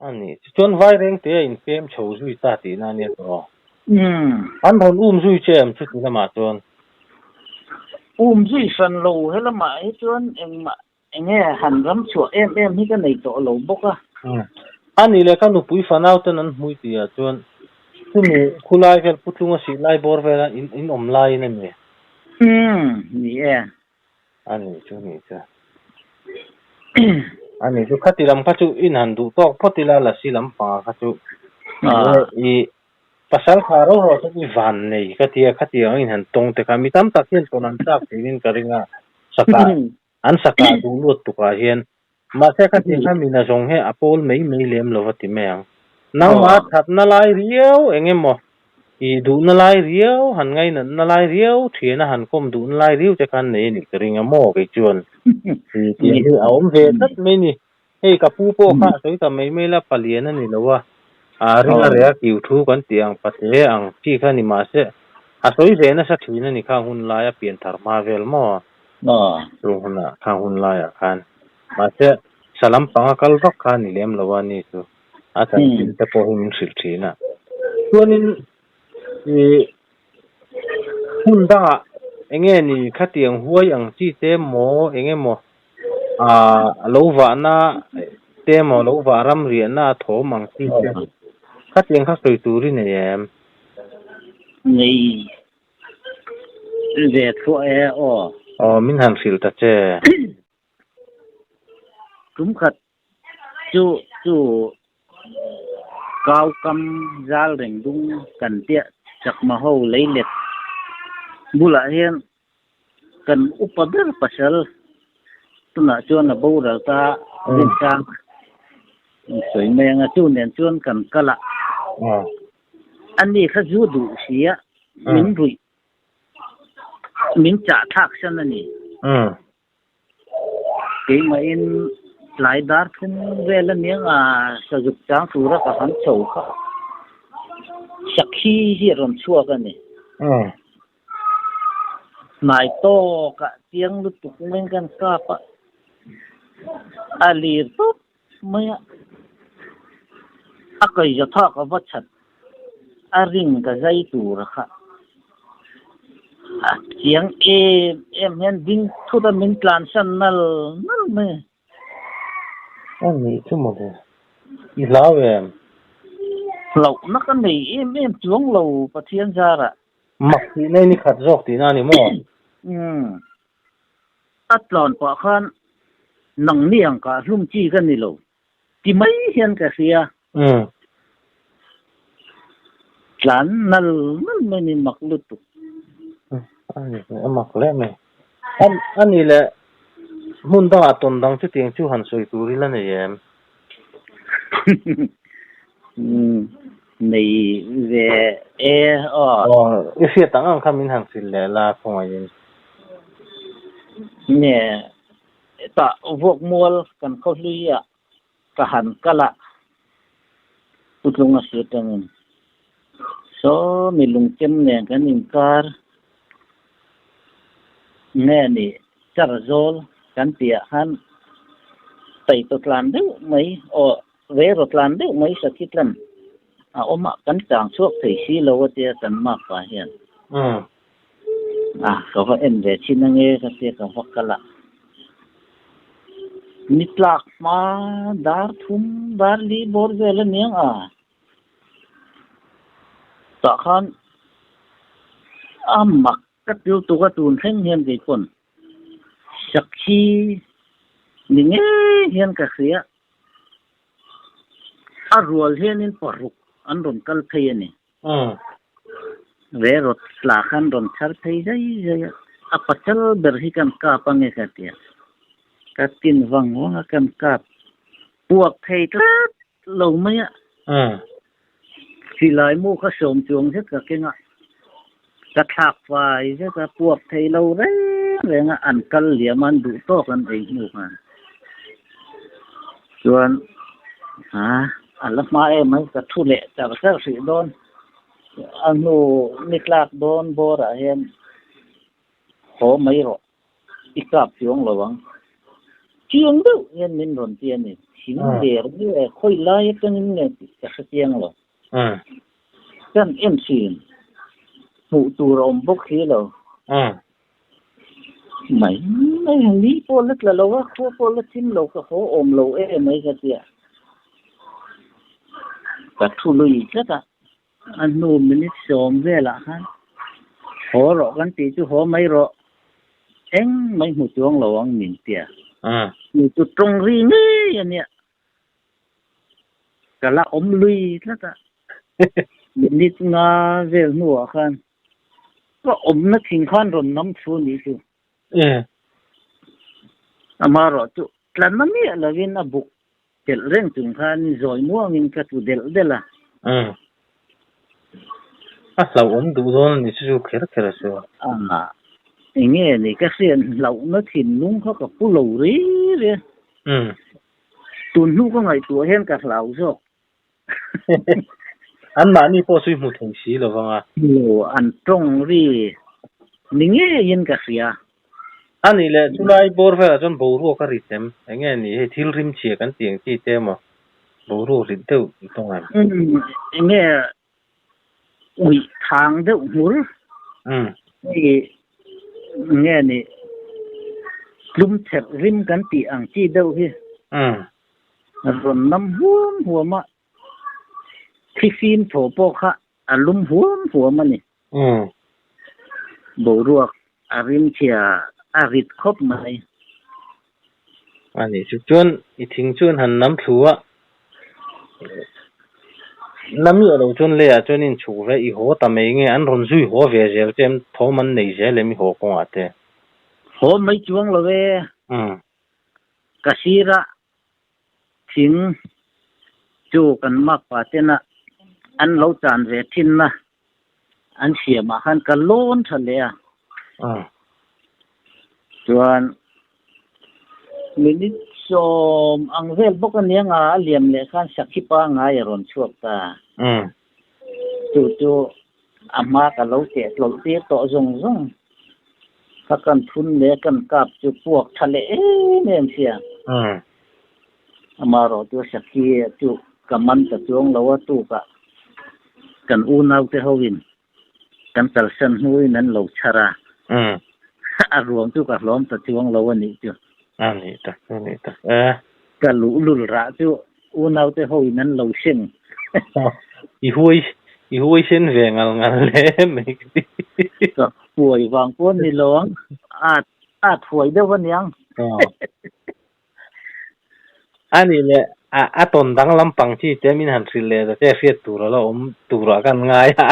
A ni. Tichuan Vairengte a inpem chho zui ta tihna a nia tawh. Umm. An rawn um zui che em chuti lamah chuan? Um zui hran lo helamah hi chuan engmah enge han ram chhuah em em hi ka nei tawh lo bawk a. Umm. A ni le ka nupui fanau ten an hmui tihah chuan chumi khulai vel putlunga sih lai bawr vela in in awm laiin a ni. Umm. Ni e. A nih chu nih chu. A nih chu khati lam kha chu in han duh tawk phawt ila lasi lam panga kha chu i pasal kha ro ro chu i van nei ka tia khati ang in han tawng te kha mi tam tak hian tawn an chak thin in ka ring a saka an saka duh luat tukah hian mahse khati kha mi na zawng hi a pawl mai mai lem lo va ti mai ang. Nangmah thatna lai riau eng emaw I duhna lai riau, han ngainatna lai riau, thiana han kawm duhna lai riau te khan nei a nih ka ring a maw kei chuan i tih hi a awm ve tlat mai ni. Hei ka pu pawh kha a sawi ta mai mai la, palian a ni lo a, a ring a reh a kiu thu kan tih ang pate ang chi kha ni mahse a sawi ve nasa thin a ni khang hun laia pian thar hma vel maw chung hunah khang hun laiah khan mahse sa lampanga kal vak kha a ni lem lo a ni chu. A chanchin te pawh hi min hrilh thin a. Chuanin ih hmun dangah eng nge ni khatiang huai ang chi te maw eng emaw ah lo vahna te maw lo vah ram riahna a thawm ang chi te khatiang kha sawi tur i nei em? Nei ve thluah e aw. Aw min han hrilh ta che. Tum khat Chu chu kau kam zal reng dung kan piah chakma ho lei let bulah hian kan upa ber pasal tunah chuan a boral ta rinchang sawi mai anga chu nen chuan kan kal a ani kha zu duh sia min ruih min chah thlak san a ni. Keimahin tlai dar thum vel a niang a, sazuk chang tura ka han chho kha sakhi hi a rawn chhuak a ni. Hnai tawkah chiang lutuk maiin kan kap a, a lir tawp mai a, a kaihza thak a va chat a ring ka zai tur a kha a chiang em em hian ding thut a min tlan san nal nal mai. A nih chu mawle, i hlau em? Hlauhna ka nei em em chuang lo Pathian zarah. Mak tih nei ni khat zawk tihna a ni maw? Umm. A tlan pah khan nang ni ang kah hlum chi ka ni lo ti mai hian ka hria. Tlan nal nal mai ni mak lutuk. A ni a mak hle mai. A ni leh hmun dangah tawn dang chutiang chu han sawi tur ila nei em? Nei ve e aw. Aw, i hriat ang ang kha min han hrilh leh la khawngaihin. Nge tah vuak mual kan khaw hlui ah ka han kal a, Putlunga si atangin saw mi lungchem nen kan inkar nge ni char zawl kan tih ah khan taitaw tlan deuh mai aw ve raw tlan deuh mai sakhi tlan a awm a kan chang chhuak thei si lo a tia kan mak pah hian a ka va en ve thin ange ka tia ka va kal a ni tlak hma dar thum dar li bawr vel a niang a tah khan a mak ka tiu tuk a tun thleng hian kei pawn sakhi ni ngei hian ka hria a rual hianin paruk an rawn kal phei a ni. Ve rawt tla khan rawn chhar phei zai zai a, a pachal ber hi kan kap ange ka ti a, ka tin vang vang a kan kap puak thei tlat lo mai a. Silai mu kha sawm chuang zet ka keng a, ka thlak fai zet a, puak thei lo reng reng a, an kal liam a, an duh tawk an ei hnu khan chuan ha a la hma em mai ka thu leh char char hrih dawn a hnu ni tlak dawn bawr ah hian haw mai rawh i kap chuang lo ang chiang deuh hian min rawn ti a ni. Thing ler nge khawi lai atangin nge tih ka hre chiang lo. Kan en thin. Hmuh tur a awm bawk hi lo. Mai mai ni pawh la tla lo a, khua pawh la thim lo ka haw awm lo em mai ka tia. Ka thu lui tlat a. A hnu minute sawm velah khan haw rawh kan tih chu haw mai rawh. Eng mai hmu chuang lo ang min tia. Ni chu tawng ri ngei a nia. Ka la awm lui tlat a. Minute nga vel hnuah khan ka awmna thing khan rawn nam thu a nih chu. Amaherawh chu tlanna miah lovin a buk Telh reng chung khan zawi muangin ka tlu delh delh a. Umm. A hlauhawm duh dawn a ni chu chu kher kher a chu. A, enge ni ka hriat hlauhna thinlung kha ka pu lo ri ri a. Umm. Tun hnu ka ngaihtuah hian ka hlau zawk. An mahni pawh chu i hmu thei si lo vang a. Hmu an tawng ri ni ngeiin ka hria. A nih leh chulai bawr velah chuan boruak a rit em? Enge ni hei thil rim chhia kan tih ang chi te emaw boruak rit deuh i tawng em? Umm enge uih thang deuh hmur hei enge ni tlum therh rim kan tih ang chi deuh hi rawn nam huam huam a, thifim thaw pawh kha a lum huam huam a ni. Boruak a rimchhia a rit khawp mai. A nih chu chuan i thing chuan han nam thlu a, na miah lo chuan leiah chuan in chhuk ve i haw ta mai nge an rawn zui haw ve zel che em thawm an nei zel em i haw kawngah te? Haw mai chuang lo e. Ka sira thing chu kan makpa tena an lo chan ve thinna an siamah khan ka lawn tha leh a. Chuan minute sawm ang vel bawk a nia nga a liam leh khan sakhi pangai a rawn chhuak ta. Chu chu a hma ka lo teh tlawlh tir tawh zawng zawng. Kha kan thun leh kan kap chu puak tha leh em em sia. Amaherawh chu Sakhi chu ka man ta chuang lo a tukah kan unaute hoin kan kalsan hnuin an lo chhar a. A ruang chu ka hlawm ta chuang lo a nih chu. A nih tak a nih tak e. Ka luhlul rah chu Unaute hoin an lo seng. I huai i huai sen ve ngal ngal hle mai ka ti. Ka huai vang pawh ni lo ang, at at huai deuh a niang. A nih leh a a tawn dang lampang chi te min han hrilh leh ta che hriat tur a la awm turah kan ngai a,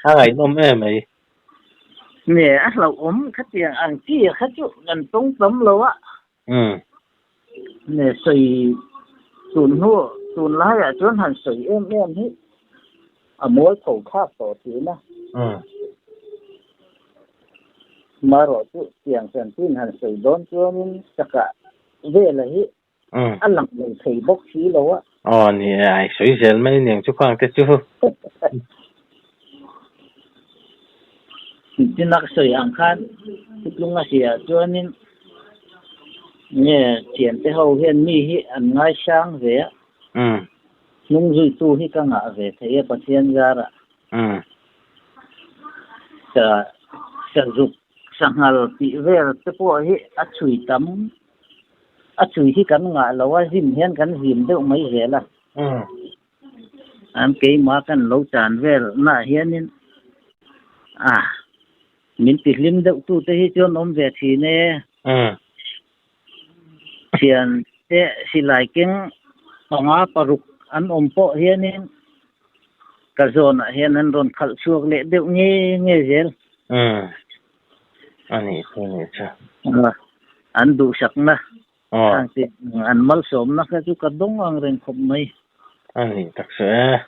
a ngaihnawm em mai. Nge a hlauhawm khatiang ang chi kha chu kan tawng tam lo a. Nge sawi tun hnu tun laiah chuan han sawi em em hi a mawi tho thlak tawh thin a. Marawh chu tiang chanchin han sawi dawn chuanin chakah vela hi a lang lo thei bawk si lo a. Aw ni e, ai sawi zel mai aniang chu khang te chu. Tin a ka sawi ang khan thutlung a hria chuanin nge thiante ho hian mi hi an ngaisang ve a, hnung zuitu hi ka ngah ve thei a Pathian zarah. Ka sazuk sanghal tih vel te pawh hi a chhui tam A chui hi kan ngah lo a, zin hian kan zin deuh mai zel a. An keimah kan lo chan vel naah hianin a min ti hlim deuh tute hi chuan awm ve thin e. Thian te silai keng panga paruk an awm pawh hianin ka zawnah hian an rawn khalh chhuak leh deuh nge nge zel. A nih chu, a nih chu. An duhsakna, an malsawmna kha chu ka dawng ang reng khawp mai. A nih tak chu e,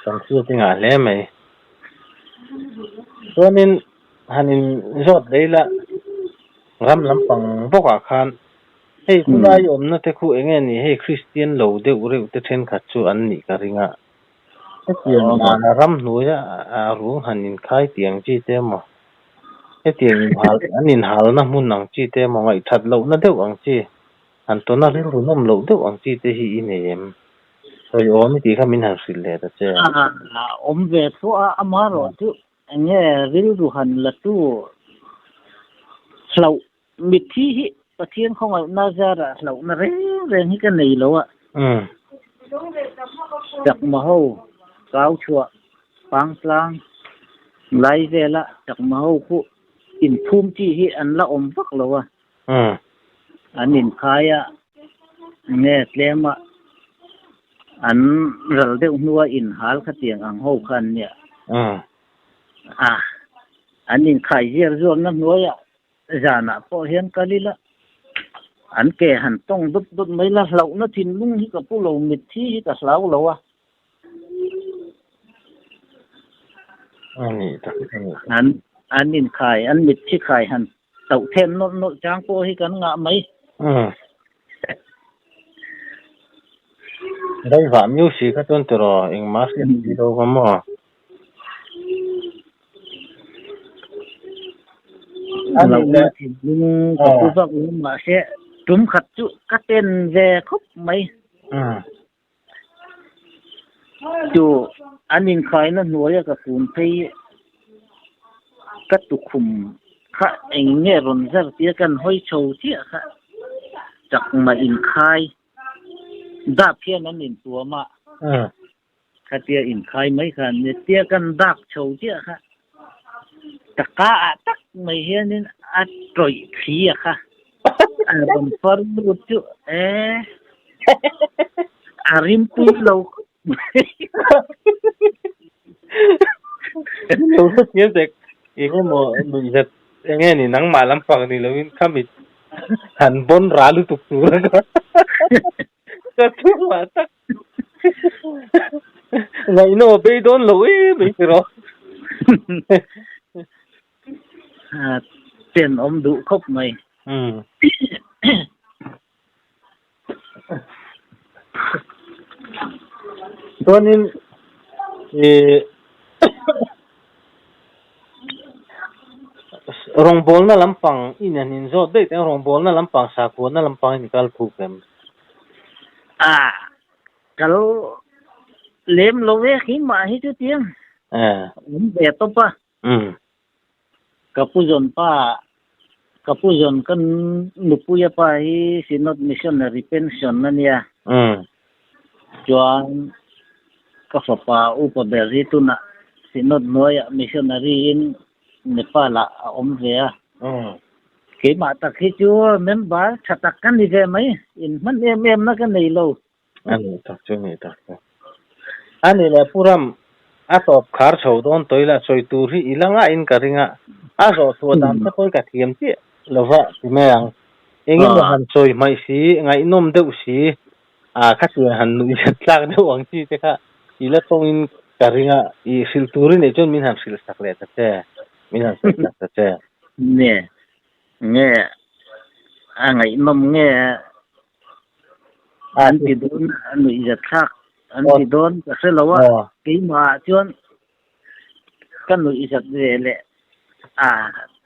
kan hriat i ngah hle mai. Chuanin han in zawt leh ila ram lampang bawkah khan hei khulai awmna te khu eng nge ni hei Kristian lo deuh reuh te thenkhat chu an nih ka ring a. Hetiang dana ramhnuaia ruang han inkhai tih ang chi te emaw, hetiang inhal an inhalna hmun ang chi te emaw, ngaihthat lohna deuh ang chi. Han tawna rilru nawm loh deuh ang chi te hi i nei em? Sawi awm i tih kha min han hrilh leh ta che. Awm ve thluah a, amaherawh chu eng nge rilru han la tu hlauh mitthi hi Pathian khawngaihna zarah hlauhna reng reng hi ka nei lo a. Chakma ho kau chhuah pangtlang lai vela chakma ho khu inphum chi hi an la awm vak lo a. An inkhai a, nge tlem a, an ral deuh hnua inhal khatiang ang ho kha an nia. A, an inkhai ziar zuarna hnuaiah zanah pawh hian kal ila, an ke han tawng dut dut mai la, hlauhna thinlung hi ka pu lo, mitthi hi ka hlau lo a. An an inkhai, an mitthi khai han tauh them nawlh nawlh chang pawh hi kan ngah mai. Daivah miu si kha chuan tiraw engmah hriat si lo va maw? Lohna thinlung ka pu vak lo mahse tum khat chu ka ten ve khawp mai. Chu an inkhaina hnuaia ka kun phei ka tukhum kha eng nge rawn zar tia kan hawi chho chiah kha chakma inkhai dap hian an intuam a, khatia inkhai mai khan nia tia kan dak chho chiah kha taka ah tak mai hianin a tawih thli a kha a rawn far lut chu e a rimpui lo khawp mai. Lo hrethiam tek eng emaw nuihzat eng nge ni nangmah lampang ni loin khami han bawn ra lutuk tur a ka ka chungah tak Ngaihnaw a bei dawn lo em em tiraw? Tenawm duh khawp mai. Chuanin ih rawngbawlna lampang i nen inzawt daih teh ang rawngbawlna lampang sakhuana lampang in kal thuk em? A kal lem lo ve khi mah hi chu tiang awm ve tawp a. Ka pu zawn pa ka pu zawn ka nupuia pa hi Synod Missionary Pension a nia. Chuan ka fapa upa ber hi tunah Synod hnuaiah Missionary in Nepal ah a awm ve a. Keimah tak hi chu member tha tak ka ni ve mai, inhman em em na ka nei lo. A nih tak chu, nih tak chu. A nih leh Pu Ram, a tawp khar chho dawn tawh ila sawi tur hi i la ngaihin ka ring a, a zawh chhuah dan te pawh hi ka thiam chiah lo va ti mai ang. Eng emaw han sawi hmaih si, ngaihnawm deuh si, a khatiang han nuih zat tlak deuh ang chi te kha i la tawngin ka ring a, i hrilh tur i neih chuan min han hrilh sak leh ta che, min han sawi sak ta che. Nge, nge, a ngaihnawm nge an ti dawn, a nuih zat thlak an ti dawn ka hre lo a, keimah ah chuan ka nuih zat ve leh a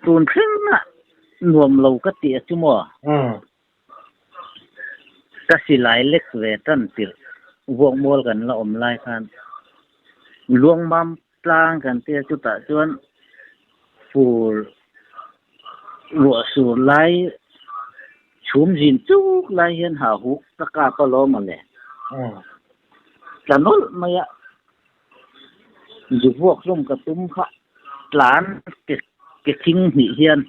tun thleng a nuam lo ka tih a chu maw? Ka silai lek ve tan tirh vuakmual kan la awm lai khan Luangmam tlang kan tia chutah chuan fur ruah sur lai chhum zin chuk lai hian ha huk ka kap alawm a le. Tla nawlh mai a zu vuak hlum ka tum kha tlan ke thing hnih hian.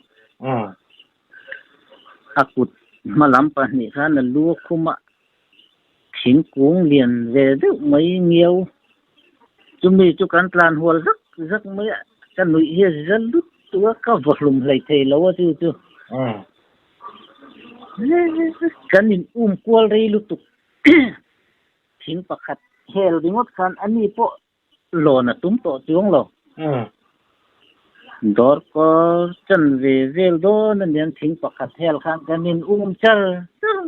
A kut hma lam pahnih khan a lu a khum a, thingkung lian ve deuh mai ngiau. Chumi chu kan tlan hual zak zak mai a, ka nuih hi a za lut tuk a, ka vaw hlum hlei thei lo a chu chu. Kan in um kual rei lutuk thing pakhat hel ringawt khan ani pawh Lawn a tum tawh chuang lo. Dawr kawr chan ve vel dawn a niang thing pakhat hel khan kan in um char char.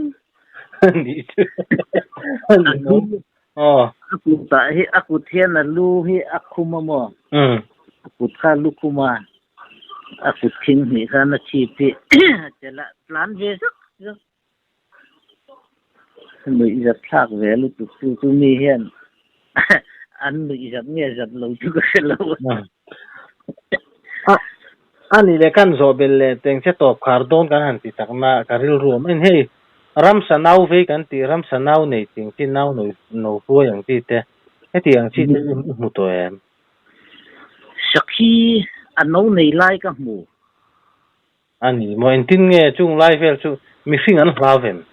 A kut ah hi a kut hian a lu hi a khum a maw? A kut kha a lu khum a, a kut thing hnih khan a chhip hi a chelh a, tlan ve zak zak. Nuihzat thlak ve lutuk chu chu mi hian an nuihzat nge zat lo chu ka hre lo. A ani leh kan zawh belh leh teng che tawp khar dawn kan han ti takna ka rilru awm en hei ramsa nau vei kan tih ramsa nau nei ting chi nau no hruai ang chi te heti ang chi te i hmu tawh em? Sakhi a no nei lai ka hmu. A ni maw? Engtin nge chung lai vel chu mihring an hlau em?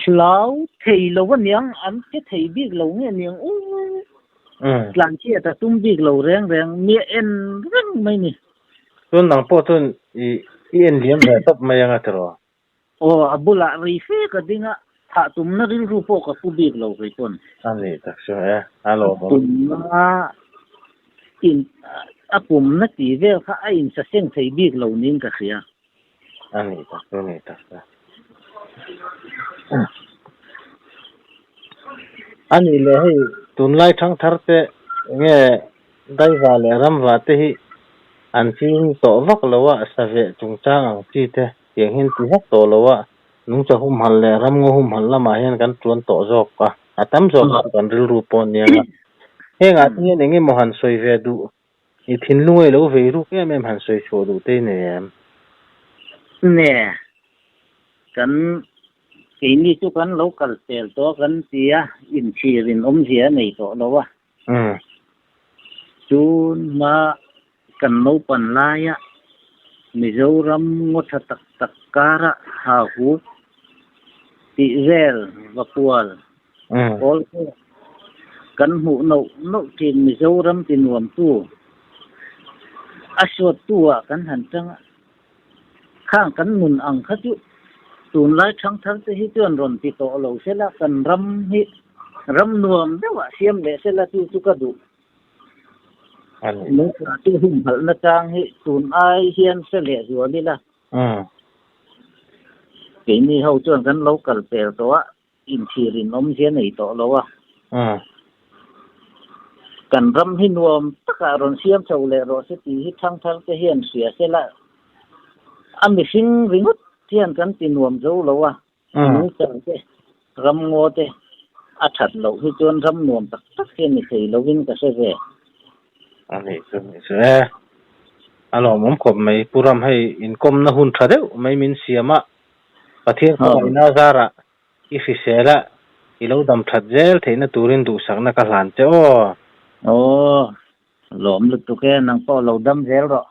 Hlau thei lo a niang, an che thei bik lo nge niang u. Tlanchhiat a tum bik lo reng reng, mi a en reng mai ni. Chuan nang pawh chuan i en liam ve tawp mai anga tiraw? Aw, a bulah rei fe ka ding a, thah tumna rilru pawh ka pu bik lo kei pawn. A nih tak chu e, a lawmawm. Pumna in a pumna tih vel kha a insaseng thei bik lo niin ka hria. A nih tak chu, a nih tak chu. A nih leh hei tunlai thangthar te nge Daiva leh Ramva te hi an ching tawh vak lo a, saveh chungchang ang chi te. Tiang hian ti vak tawh lo a, nungcha humhalh leh ramngaw humhalh lamah hian kan tuan tawh zawk a, a tam zawk chu kan rilru pawh a nia. Hengah te hian eng emaw han sawi ve duh, i thinlung a i lo vei ruk em em han sawi chhuah duh te i nei em? Ne, kan keini chu kan lo kal fel tawh a kan ti a, inchhir in awmzia a nei tawh lo a. Chun hma kan naupan laia Mizoram ngaw tha tak tak kara ha huk tih vel vakual pawl pawh kan hmuh nauh nauh thin Mizoram ti nuamtu a suattu ah kan han tang a. Khang kan nun ang kha chu tunlai thangthar te hi chuan rawn ti tawh lo sela kan ram hi ram nuam deuhah siam leh sela chu chu ka duh. Nungcha chu humhalhna chang hi tun ai hian hre leh zual ila. Keini ho chuan kan lo kal pel tawh a, inchhir in awmzia nei tawh lo a. Kan ram hi nuam takah rawn siam chho leh rawh se tih hi thangthar te hian hria sela a mihring ringawt hian kan ti nuam zo lo a, nungchang te, ramngaw te a that loh hi chuan ram nuam tak tak hi a ni thei lovin ka hre ve. A nih chu nih chu e. A lawmawm khawp mai. Pu Ram hei inkawmna hun tha deuh mai min siam a, Pathian khawngaihna zarah I hrisel a, i lo dam that zel theihna turin duhsakna ka hlan che aw. Aw, lawm lutuk e, nang pawh lo dam zel rawh.